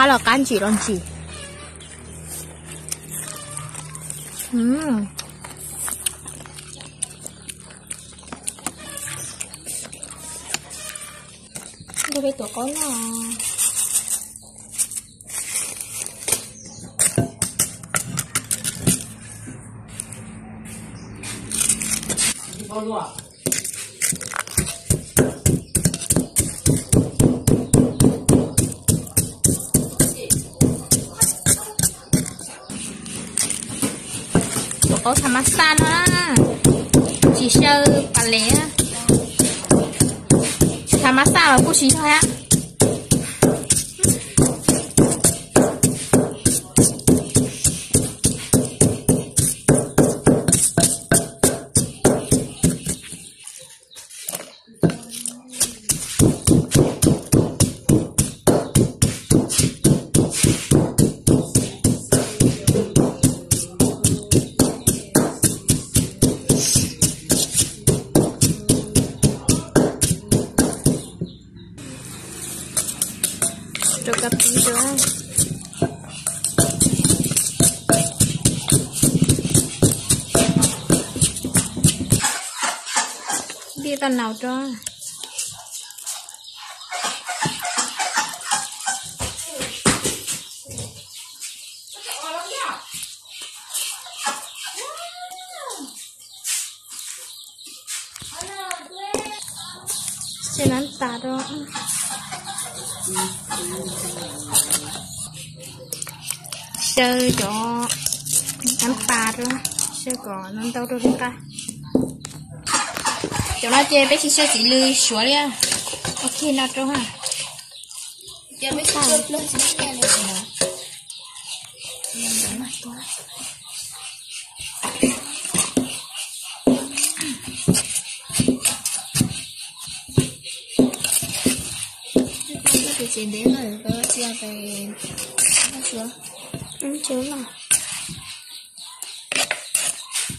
Qab los qab, ntsim los ntsim. Nrog peb tuav qaub noj. Tuav qaub thav mas xaj no, tsis xyaw pas les. Thav mas xaj los kuj tsis yog thiab. Rau kab pib rau. Ntiaj toj naus rau. Xyaw nab pas rau. Xyaw cov nab pas rau, xyaw kom no ntau rau li qab. Cov no ces peb tsis xyaw txiv lws suav li. Ok no rau ha.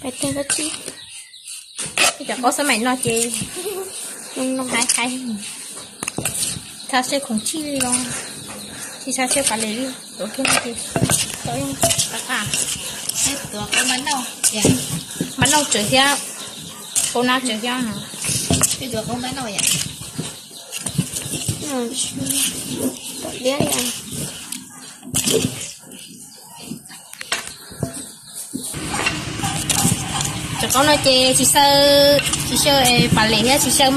Pais tag kab tsib. Cov qaub xab maim no ces hais hais, txhaj xyaw khoom tsij li los, tsis txhaj xyaw pas les li, tuav kiag no ces tau yeej qab qab. Mas noj tsawv thiab, qaub nab tsawv thiab. Cov qaub no ces tsis xyaw, tsis xyaw pas les thiab tsis xyaw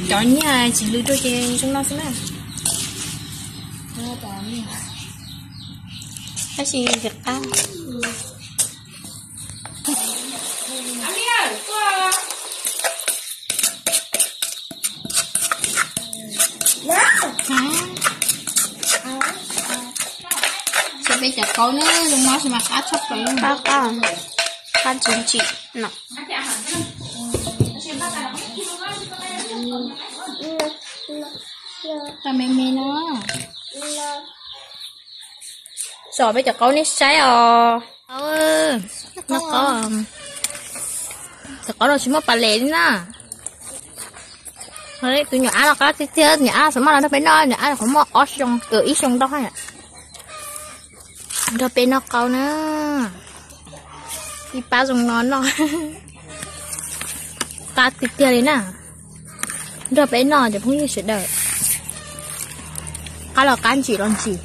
cov nyiaj txiv lws rau ces zoo no xwb na. Tab sis qab. Ces peb cov qaub na zoo no xwb mas qab tshaj plaws li. Qab qab, qab tsis ntsim no. Tau me me no. Tso peb cov qaub nej saib os. Noj qaub, cov qaub no tsis muaj pas les li na. Tus nyuam ab los qab tiag tiag, nyuam ab xav maj los nrog peb noj, nyuam ab qhov muaj ob xyoo, ib xyoo ntau. Nrog peb noj qaub na. Ib pab zoo no noj. Qab tiag tiag li na. Nrog peb noj cov phooj ywg sawv daws. Qab los qab, ntsim los ntsim.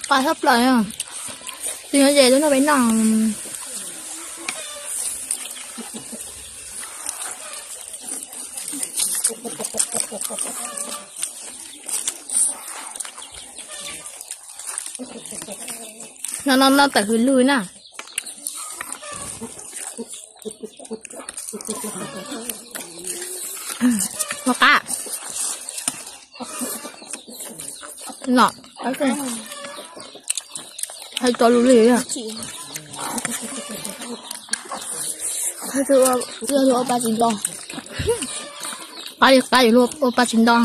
Qab tshaj plaws. Tus nyob ze twb nrog peb noj. No no no tawm hws lug na. Noj qab. No, hais tau lus li. Ua, ua pa tsis nto. Qab li qab yuav luag ua pa tsis nto.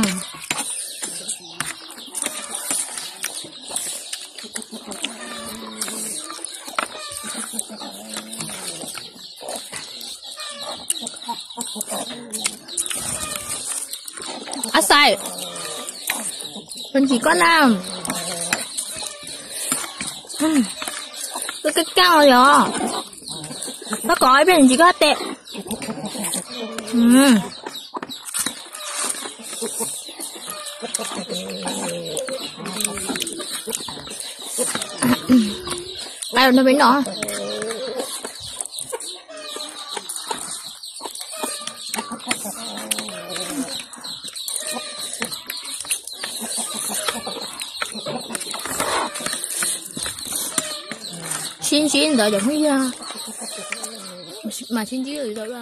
Ab xais, ntsim koj na. Koj kaj kaj os yog. Koj kov ib pliag ntsim koj tes. Qab no peb noj. Sib ntsib ntawd cov phooj ywg, mas sib ntsib li ntawd.